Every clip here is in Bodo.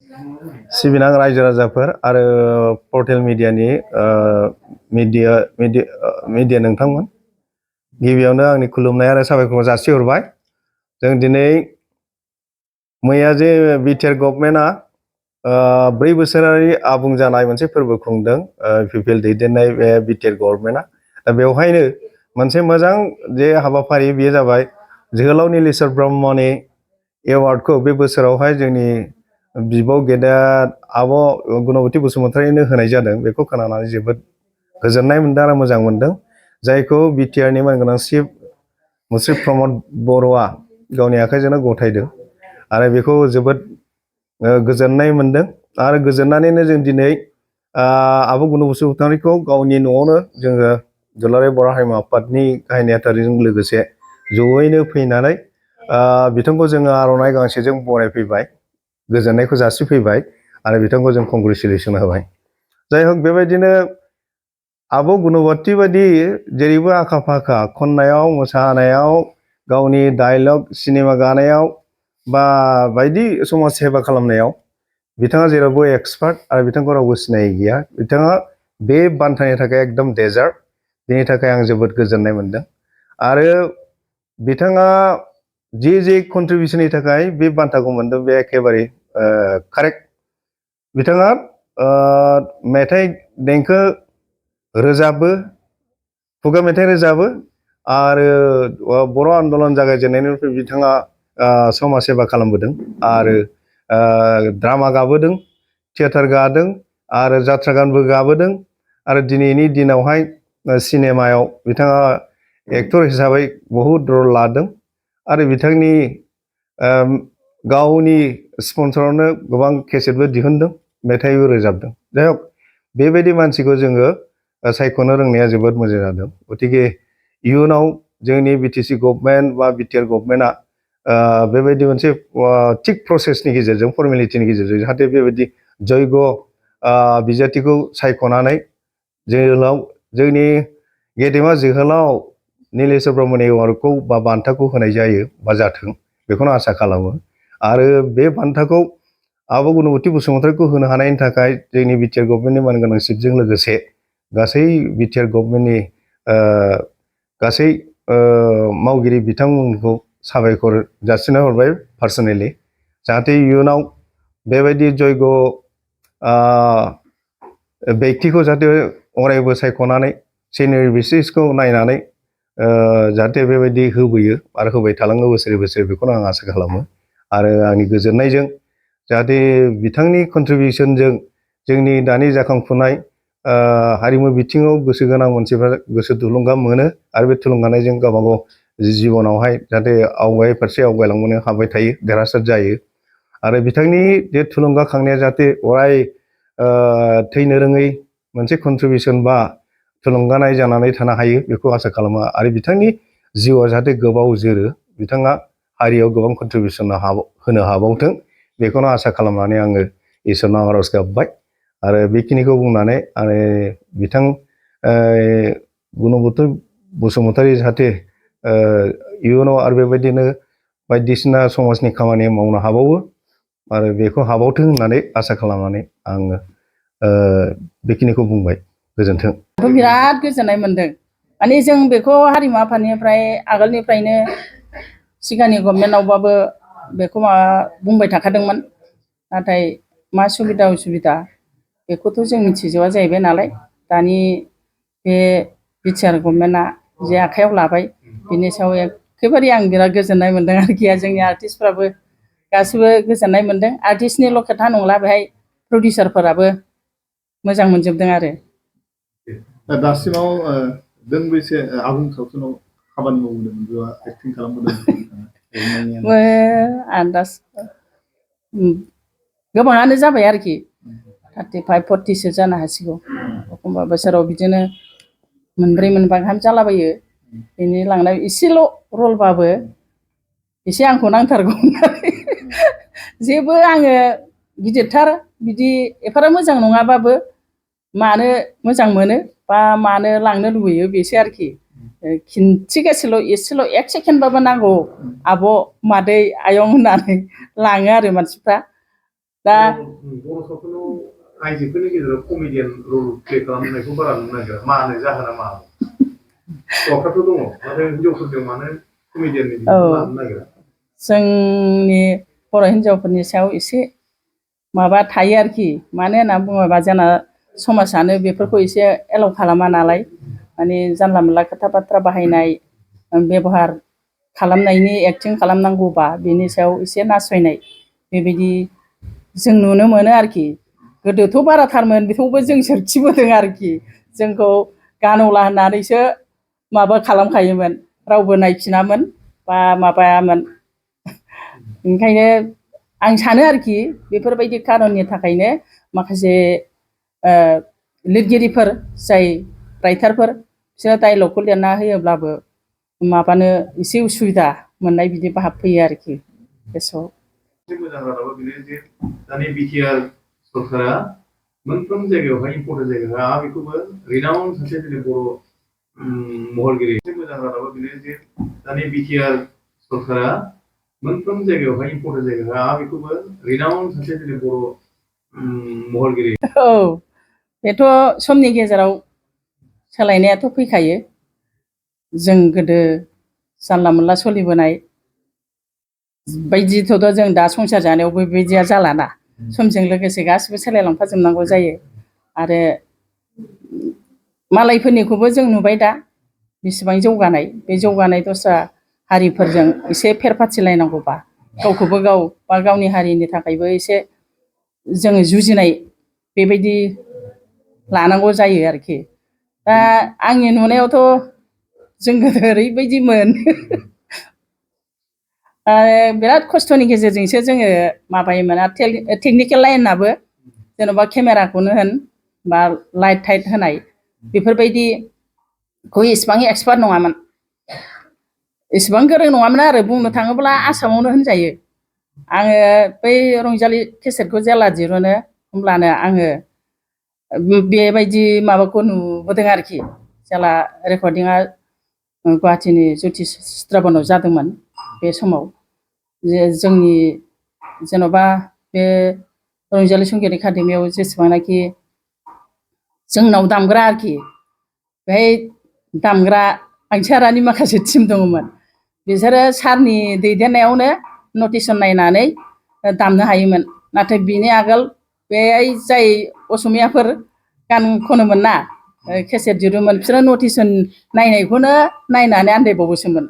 सिबिनां रायजो राजाफोर आरो पर्टेल मिडियानि मिडिया नोंथांमोन गिबियावनो आंनि खुलुमनाय आरो साबायखर जासिहरबाय। जों दिनै मैया जे बिटिआर गभर्नमेन्टआ 4 बोसोरारि आबुं जानाय मोनसे फोरबो खुंदों पिपिएल दैदेननाय बे बिटिआर गभर्नमेन्टआ। दा बेवहायनो मोनसे मोजां जे हाबाफारि बेयो जाबाय जोहोलाव नीलेश्वर ब्रह्मनि एवार्डखौ बे बोसोरावहाय जोंनि बिब' गेदेर आब' गुणवती बसुमतारिनो होनाय जादों। बेखौ खोनानानै जोबोद गोजोननाय मोनदों आरो मोजां मोनदों। जायखौ बिटिआरनि मानगोनां चिफ मुस्रि प्रमद बर'आ गावनि आखाइजोंनो गथायदों आरो बेखौ जोबोद गोजोननाय मोनदों आरो गोजोननानैनो जों दिनै आब' गुणवती बसुमतारिखौ गावनि न'आवनो जोङो दुलाराय बर' हारिमु आफादनि गाहाय नेहाथारिजों लोगोसे जयैनो फैनानै बिथांखौ जोङो आर'नाइ गांसेजों बरायफैबाय, गोजोननायखौ जासिफैबाय आरो बिथांखौ जों कंग्रेचुलेसन होबाय। जाय हक बेबायदिनो आब' गुणवती बायदि जेरैबो आखा फाखा खन्नायाव मोसानायाव गावनि डायलग सिनेमा गानायाव बा बायदि समाज सेवा खालामनायाव बिथाङा जेरावबो एक्सपार्ट आरो बिथांखौ रावबो सिनायि गैया। बिथाङा बे बान्थानि थाखाय एकदम डेजार्ट। बेनि थाखाय आं जोबोद गोजोननाय मोनदों आरो बिथाङा जे कन्ट्रिबिउसननि थाखाय बे बान्थाखौ मोनदों बे एखेबारे कारेक्ट। बिथाङा मेथाइ देंखो रोजाबो, खुगा मेथाइ रोजाबो आरो बर' आन्दलन जागायजेननायनिफ्राय बिथाङा समाज सेवा खालामबोदों आरो ड्रामा गाबोदों, थियेटार गादों आरो जात्रा गानबो गाबोदों आरो दिनैनि दिनावहाय सिनेमायाव बिथाङा एक्टर हिसाबै बहुद रल लादों आरो बिथांनि गावनि स्पन्सरावनो गोबां केसेटबो दिहुनदों, मेथाइबो रोजाबदों। जाय हक बेबायदि मानसिखौ जोङो सायख'नो रोंनाया जोबोद मोजां जादों। गतिके इयुनाव जोंनि बिटिसि गभर्नमेन्ट बा बिटिआर गभर्नमेन्टआ बेबायदि मोनसे थिक प्रसेसनि गेजेरजों फर्मेलिटिनि गेजेरजों जाहाथे बेबायदि जयग' बिजाथिखौ सायख'नानै जोंनि गेदेमा जोहोलाव नीलेश्वर ब्रह्मनि एवार्डखौ बा बान्थाखौ होनाय जायो बा जाथों बेखौनो आसा खालामो। आरो बे बान्थाखौ आब' गुणवती बसुमतारिखौ होनो हानायनि थाखाय जोंनि बिटिआर गभर्नमेन्टनि मानगोनां चिफजों लोगोसे गासै बिटिआर गभर्नमेन्टनि गासै मावगिरि बिथांमोनखौ साबायखर जासिना हरबाय पार्सनेलि। जाहाथे इयुनाव बेबायदि जयग' व्यक्तिखौ जाहाथे अरायबो सायख'नानै सिनियर बेसिसखौ नायनानै जाहाथे बेबायदि होबोयो आरो होबाय थालाङो बोसोरे बोसोरे बेखौनो आं आसा खालामो। आरो आंनि गोजोननायजों जाहाथे बिथांनि कन्ट्रिबिउसनजों जोंनि दानि जाखांफुनाय हारिमु बिथिङाव गोसो गोनां मानसिफ्रा गोसो थुलुंगा मोनो आरो बे थुलुंगानायजों गावबा गाव जिबनावहाय जाहाथे फारसे आवगायलांनो हाबाय थायो, देरहासार जायो। आरो बिथांनि बे थुलुंगाखांनाया जाहाथे अराय थैनो रोङै मोनसे कन्ट्रिबिउसन बा थुलुंगानाय जानानै थानो हायो बेखौ आसा खालामो आरो बिथांनि जिउआ जाहाथे गोबाव जोरो, बिथाङा हारियाव गोबां कन्ट्रिबिउसन होनो हाबावथों बेखौनो आसा खालामनानै आङो इसोरनाव आर'ज गाबबाय। आरो बेखिनिखौ बुंनानै आरो बिथां गुणवती बसुमतारी जाहाथे इयुनाव आरो बेबायदिनो बायदिसिना समाजनि खामानि मावनो हाबावो आरो बेखौ हाबावथों होननानै आसा खालामनानै आङो बेखिनिखौ बुंबाय। गोजोन्थों। बिराद गोजोननाय मोनदों। माने जों बेखौ हारिमु आफादनिफ्राय आगोलनिफ्रायनो सिगांनि गभर्नमेन्टआवबाबो बेखौ बुंबाय थाखादोंमोन। नाथाय मा सुबिदा उसुबिदा बेखौथ' जों मिथिजोबा जाहैबाय नालाय। दानि बे बिटिआर गभर्नमेन्टआ जे आखायाव लाबाय बिनि सायाव एखेबारे आं बिराद गोजोननाय मोनदों आरोखि। जोंनि आर्टिस्टफ्राबो गासिबो गोजोननाय मोनदों। आर्टिस्टनिल' खोथा नंला, बेहाय प्रडिउसारफोराबो मोजां मोनजोबदों आरो। दासिमाव दोंबैसे आबुं सावथुनाव खामानि मावदों नोंथाङा, एक्टिं खालामबोदों? आन्दाज गोबाङानो जाबाय आरोखि, 35, 40सो जानो हासिगौ। एखमबा बोसोराव बिदिनो मोनब्रै मोनबा गाहाम जालाबायो। बेनि लांनाय एसेल' रलबाबो एसे आंखौ नांथारगौ होननानै जेबो आङो गिदिरथार बिदि एफाराब मोजां नङाबाबो मानो मोजां मोनो बा मानो लांनो लुबैयो बेसो आरोखि। खिन्थिगासेल' एसेल' 1 सेकेन्डबाबो नांगौ आब', मादै, आयं होननानै लाङो आरो मानसिफ्रा। दा बर' सावथुनाव आइजोफोरनि गेजेराव कमेडियान रल प्ले खालामनायखौ बारा नुनो नागिरा मानो जाहोना मा हौवाफ्राथ' दङ नाथाय हिनजावफोरजों मानो कमेडियाननि बिदिखौ लानो नागिरा जोंनि बर' हिनजावफोरनि सायाव एसे माबा थायो आरोखि मानो होनना बुङोबा जोंना समाजानो बेफोरखौ एसे एलाउ खालामा नालाय माने जानला मोनला खोथा बाथ्रा बाहायनाय बेबहार खालामनायनि एक्टिं खालामनांगौबा बेनि सायाव एसे नासयनाय बेबायदि जों नुनो मोनो आरोखि गोदोथ' बाराथारमोन बेखौबो जों सोरखिबोदों आरोखि जोंखौ गानौला होननानैसो माबा खालामखायोमोन रावबो नायफिनामोन बा माबायामोन ओंखायनो आं सानो आरोखि बेफोरबायदि खारननि थाखायनो माखासे लिरगिरिफोर जाय राइटारफोर बिसोरो डाइलगखौ लिरना होयोब्लाबो माबानो एसे उसुबिदा मोननाय बिदि भाब फैयो आरोखि गोसोआव मोजां रादाबा बेनो जे दानि बिटिआर सरकारा मोनफ्रोम जायगायावहाय इम्पर्टेन्ट जायगायावहाय बेखौबो रिनाउन सासे जोंनि बर' महरगिरि मोजां रादाबा बेनो जे दानि बिटिआर सरकारा मोनफ्रोम जायगायावहाय इम्पर्टेन्ट जायगायावहाय बेखौबो रिनाउन सासे जोंनि बर' महरगिरि औ बेथ' समनि गेजेराव सोलायनायाथ' फैखायो जों गोदो जानला मोनला सोलिबोनाय बायदिथ' जों दा संसार जानायावबो बेबायदिया जालाना समजों लोगोसे गासिबो सोलायलांफाजोबनांगौ जायो आरो मालायफोरनिखौबो जों नुबाय दा बेसेबां जौगानाय बे जौगानाय दस्रा हारिफोरजों एसे फेर फाथिलायनांगौबा गावखौबो गाव बा गावनि हारिनि थाखायबो एसे जोङो जुजिनाय बेबायदि लानांगौ जायो आरोखि दा आंनि नुनायावथ' जों गोदो ओरैबायदिमोन बिराद खस्थ'नि गेजेरजोंसो जोङो माबायोमोन आरो टेकनिकेल लाइनाबो जेन'बा केमेराखौनो होन बा लाइट टाइट होनाय बेफोरबायदिखौ इसिबां एक्सपार्ट नङामोन इसिबां गोरों नङामोन आरो बुंनो थाङोब्ला आसामावनो होनजायो आङो बै रंजालि केसेटखौ जेला दिरुनो होमब्लानो आङो बेबायदि माबाखौ नुबोदों आरोखि जेला रेकर्डिंआ गुवाहाटीनि ज्योति स्ट्राबनाव जादोंमोन बे समाव जोंनि जेन'बा बे रंजालि संगित एकाडेमियाव जेसेबांनाखि जोंनाव दामग्रा आरोखि बेहाय दामग्रा आइंसारानि माखासे टिम दङमोन बिसोरो सारनि दैदेननायावनो नटिसन नायनानै दामनो हायोमोन नाथाय बिनि आगोल बेहाय जाय असमियाफोर गान खनोमोन ना केसेट दिरुमोन बिसोरो नटिसन नायनायखौनो नायनानै आन्दायबावोसोमोन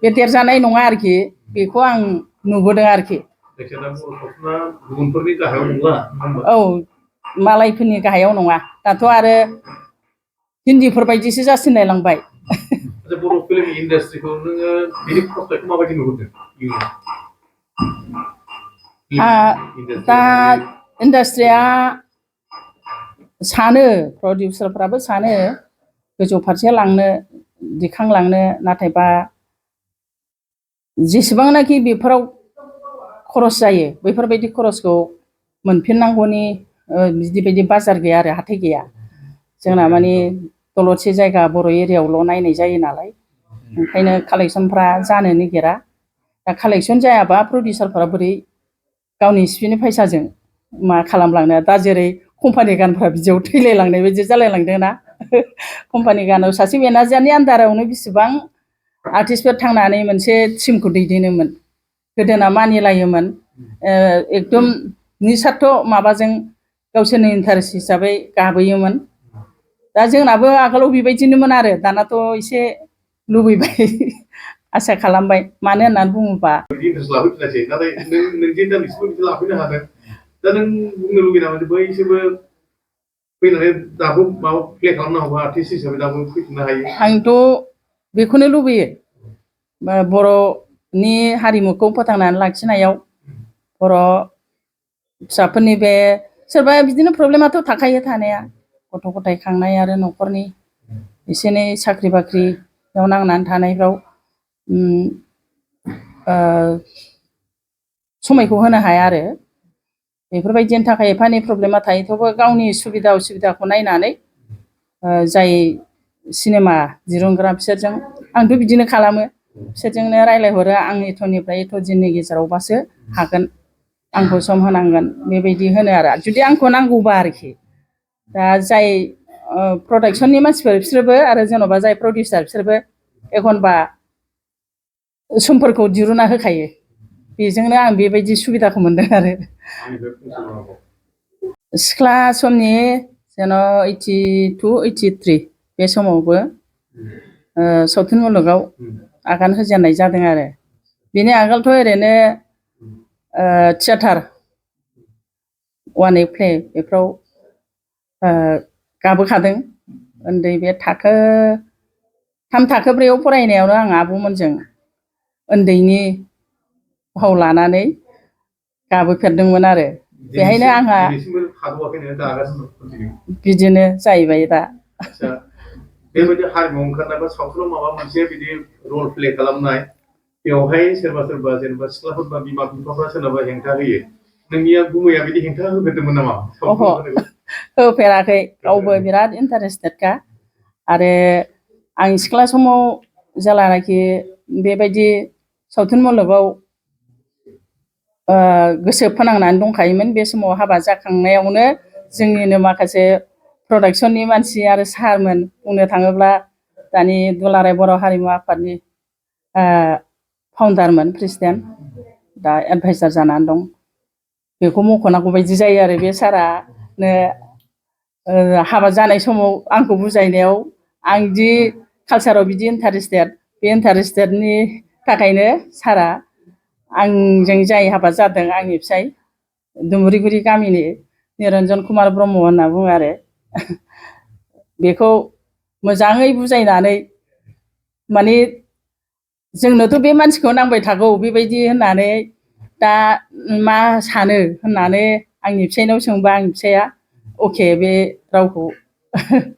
बे देरजानाय नङा आरोखि बेखौ आं नुबोदों आरोखि औ मालायफोरनि गाहायाव नङा दाथ' आरो हिन्दीफोर बायदिसो जासिनलायलांबाय बर' फिल्म इन्डास्ट्रिखौ नोङो बिनि प्रस्पेक्टखौ माबायदि नुहुरदों दा इन्डास्ट्रिया सानो प्रडिउसारफ्राबो सानो गोजौ फारसे लांनो दिखांलांनो नाथायबा जेसेबांनाखि बेफोराव खरस जायो बैफोरबायदि खरसखौ मोनफिननांगौनि बिदि बायदि बाजार गैया आरो हाथाय गैया जोंना माने दलदसे जायगा बर' एरियायावल' नायनाय जायो नालाय ओंखायनो कालेक्सनफ्रा जानो नागिरा दा कालेक्सन जायाबा प्रडिउसारफ्रा बोरै गावनि सिफिनि फैसाजों मा खालामलांनो दा जेरै कम्पानि गानफ्रा बिदियाव थैलायलांनाय बायदि जालायलांदों ना कम्पानि गानाव सासे मेनेजारनि आन्दारावनो बेसेबां आर्टिस्टफोर थांनानै मोनसे टिमखौ दैदेनोमोन गोदोना मानिलायोमोन एकदम निसार्थ माबाजों गावसोरनि इन्टारेस्ट हिसाबै गाबोयोमोन दा जोंनाबो आगोलाव बेबायदिनोमोन आरो दानाथ' एसे लुबैबाय आसा खालामबाय मानो होननानै बुङोबा दा नों बुंनो लुगैयो नामा बैसोरबो फैनानै दाबो माबा प्ले खालामनो हागौ आर्टिस्ट हिसाबै दाबो फैफिननो हायो आंथ' बेखौनो लुबैयो बर'नि हारिमुखौ फोथांनानै लाखिनायाव बर' फिसाफोरनि बे सोरबा बिदिनो प्रब्लेमाथ' थाखायो थानाया गथ' गथाय खांनाय आरो न'खरनि एसे एनै साख्रि बाख्रियाव नांनानै थानायफ्राव समायखौ होनो हाया आरो बेफोरबायदिनि थाखाय एफा एनै प्रब्लेमा थायो थेवबो गावनि सुबिदा उसुबिदाखौ नायनानै जाय सिनेमा दिरुनग्रा बिसोरजों आंथ' बिदिनो खालामो बिसोरजोंनो रायज्लायहरो आं एथ'निफ्राय एथ' दिननि गेजेरावबासो हागोन आंखौ सम होनांगोन बेबायदि होनो आरो जुदि आंखौ नांगौबा आरोखि दा जाय प्रडाक्सननि मानसिफोर बिसोरबो आरो जेन'बा जाय प्रडिउसार बिसोरबो एखनबा समफोरखौ दिरुना होखायो बेजोंनो आं बेबायदि सुबिदाखौ मोनदों आरो सिख्ला समनि जेन' 82 83 बे समावबो सावथुन मुलुगाव आगान होजेननाय जादों आरो बेनि आगोलथ' ओरैनो थियाटार वान ए प्ले बेफ्राव गाबोखादों उन्दै बे थाखो 3 थाखो 4आव फरायनायावनो आं आब'मोनजों उन्दैनि फाव लानानै गाबोफेरदोंमोन आरो बेहायनो आंहा बिदिनो जाहैबाय दा बेबायदि हारिमु ओंखारनाय बा सावथुनाव माबा मोनसे बिदि रल प्ले खालामनाय बेवहाय सोरबा जेनेबा सिख्लाफोर बा बिमा बिफाफ्रा सोरनाबा हेंथा होयो नोंनिया गुमैया बिदि हेंथा होफेरदोंमोन नामा? होफेराखै गावबो बिराद इन्टारेस्टेडखा आरो आं सिख्ला समाव जेलानाखि बेबायदि सावथुन मुलुगाव गोसो फोनांनानै दंखायोमोन बे समाव हाबा जाखांनायावनो जोंनिनो माखासे प्रडाक्सननि मानसि आरो सारमोन बुंनो थाङोब्ला दानि दुलाराय बर' हारिमु आफादनि फाउन्डारमोन प्रेसिडेन्ट दा एडभाइजार जानानै दं बेखौ मख'नांगौ बायदि जायो आरो बे सारानो हाबा जानाय समाव आंखौ बुजायनायाव आं दि कालसाराव बिदि इन्टारेस्टेड बे इन्टारेस्टेडनि थाखायनो सारा आंजों जाय हाबा जादों आंनि फिसाय दुमुरिगुरि गामिनि निरन्जन कुमार ब्रह्म होनना बुङो आरो बेखौ मोजाङै बुजायनानै माने जोंनोथ' बे मानसिखौ नांबाय थागौ बेबायदि होननानै दा मा सानो होननानै आंनि फिसायनाव सोंबा आंनि फिसाया अके बे रावखौ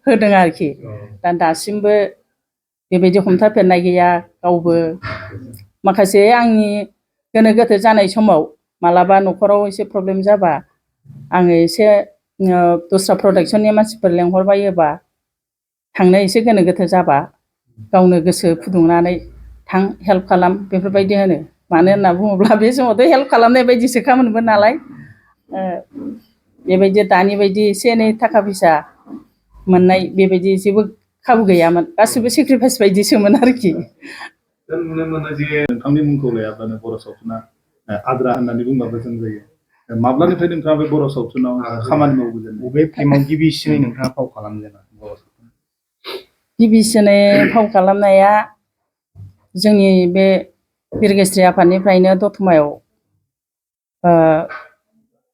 होदों आरोखि दा दासिमबो बेबायदि हमथाफेरनाय गैया गावबो माखासे आंनि गोनो गोथो जानाय समाव मालाबा न'खराव एसे प्रब्लेम जाबा आङो एसे दस्रा प्रडाक्सननि मानसिफोर लेंहरबायोबा थांनो एसे गोनो गोथो जाबा गावनो गोसो फुदुंनानै थां हेल्प खालाम बेफोरबायदि होनो मानो होनना बुङोब्ला बे समावथ' हेल्प खालामनाय बायदिसोखामोनबो नालाय बेबायदि दानि बायदि एसे एनै थाखा फैसा मोननाय बेबायदि जेबो खाबु गैयामोन गासिबो सेक्रिफाइस बायदिसोमोन आरोखि नुनो मोनो जे नोंथांनि मुंखौ लायाब्लानो बर' सावथुना आद्रा होननानै बुंबाबो जों जायो माब्लानिफ्राय नोंथाङा बे बर' सावथुनाव खामानि मावबोजेननाय बबे फिल्माव गिबिसिनै नोंथाङा फाव खालामजेना बर' सावथुन गिबिसिनै फाव खालामनाया जोंनि बे बिरगोस्रि आफादनिफ्रायनो दतमायाव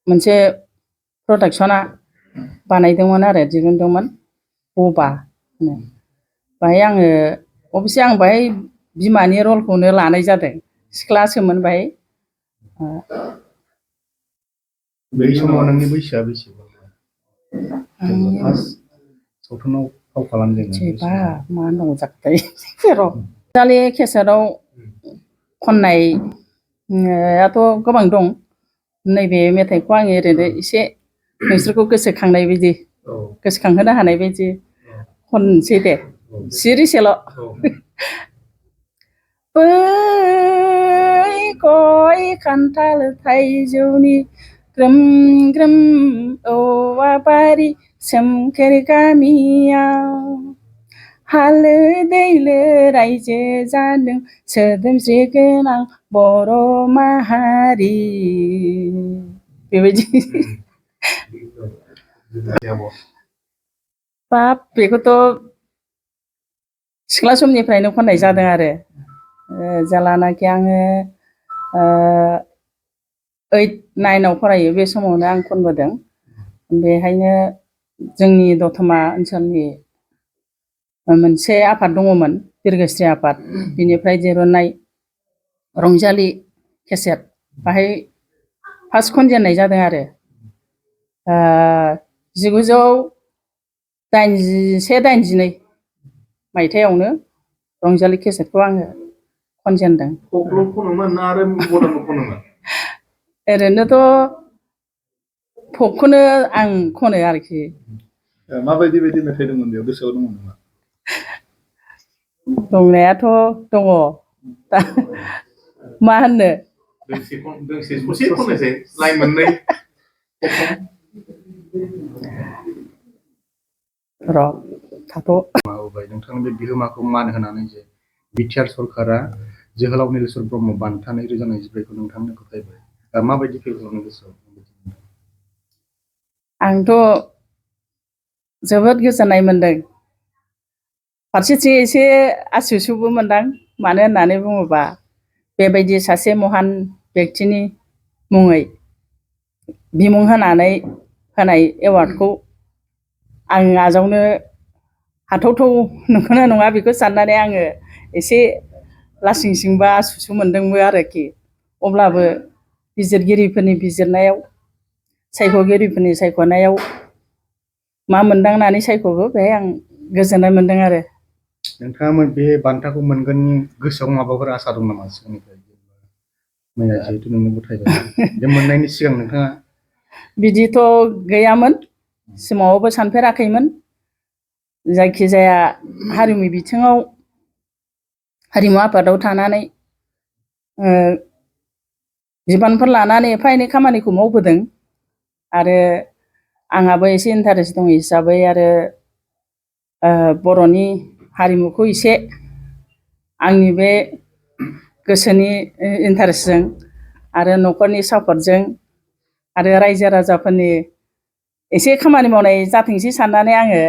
मोनसे प्रडाक्सना बानायदोंमोन आरो दिहुनदोंमोन बबा होनो बाहाय आङो अबयसे आं बाहाय बिमानि रलखौनो लानाय जादों सिख्लासोमोन बाहाय बै समाव नोंनि बैसोआ बेसेबां फार्स्ट सावथुनाव फाव खालामजेननाय मा होननांगौ जाखोथाय रंजालि केसेटआव खननायाथ' गोबां दं नैबे मेथाइखौ आङो ओरैनो एसे नोंसोरखौ गोसोखांनाय बायदि गोसोखांहोनो हानाय बायदि खनसै दे सिरिसेल' बै गय खान्थाल थाइजौनि ग्रोम ग्रोम औवा बारि सोमखोर गामियाव हालो दैलो रायजो जादों सोदोमस्रि गोनां बर' माहारि बेबायदि बाब बेखौथ' सिख्ला समनिफ्रायनो खननाय जादों आरो जेलानाखि आङो 8 9 फरायो बे समावनो आं खनबोदों बेहायनो जोंनि दतमा ओनसोलनि मोनसे आफाद दङमोन बिरगोस्रि आफाद बिनिफ्राय दिरुननाय रंजालि केसेट बाहाय फार्स्ट खनजेननाय जादों आरो 1981-82 मायथाइयावनो रंजालि केसेटखौ आङो खनजेनदों ओरैनोथ' फकखौनो आं खनो आरोखि माबायदि बायदि मेथाइ दंमोन बेयाव गोसोआव दङ नामा दंनायाथ' दङ दा मा होननो दोंसे ससे खननायसै लाइन मोननै र' थाथ' मावबाय नोंथांनि बे बिहोमाखौ मान होनानै जे बिटिआर सरकारा जोहोलाव नीलेश्वर ब्रह्म बान्था 2024 नोंथांनो गथायबाय दा माबायदि फैगौ गोसोआव आंथ' जोबोद गोजोननाय मोनदों फारसेथिं एसे आसुसुबो मोनदां मानो होननानै बुङोबा बेबायदि सासे महान बेक्तिनि मुङै बिमुं होनानै होनाय एवार्डखौ आं आजावनो हाथावथाव नंगौना नङा बेखौ साननानै आङो एसे लासिं सिंबा आसुसु मोनदोंमोन आरोखि अब्लाबो बिजिरगिरिफोरनि बिजिरनायाव सायख'गिरिफोरनि सायख'नायाव मा मोनदांनानै सायख'खो बेहाय आं गोजोननाय मोनदों आरो नोंथाङा बे बान्थाखौ मोनगोननि गोसोआव माबाफोर आसा दं नामा सिगांनिफ्राय मैया जिहेतु नोंनो गथायबाय बे मोननायनि सिगां नोंथाङा बिदिथ' गैयामोन सिमाङावबो सानफेराखैमोन जायखिजाया हारिमु बिथिङाव हारिमु आफादाव थानानै बिबानफोर लानानै एफा एनै खामानिखौ मावबोदों आरो आंहाबो एसे इन्टारेस्ट दं हिसाबै आरो बर'नि हारिमुखौ एसे आंनि बे गोसोनि इन्टारेस्टजों आरो न'खरनि सापर्टजों आरो रायजो राजाफोरनि एसे खामानि मावनाय जाथोंसै साननानै आङो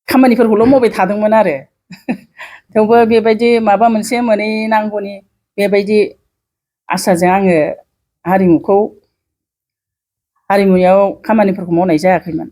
खामानिफोरखौल' मावबाय थादोंमोन आरो थेवबो बेबायदि माबा मोनसे मोनहैनांगौनि बेबायदि आसाजों आङो हारिमुआव खामानिफोरखौ मावनाय जायाखैमोन।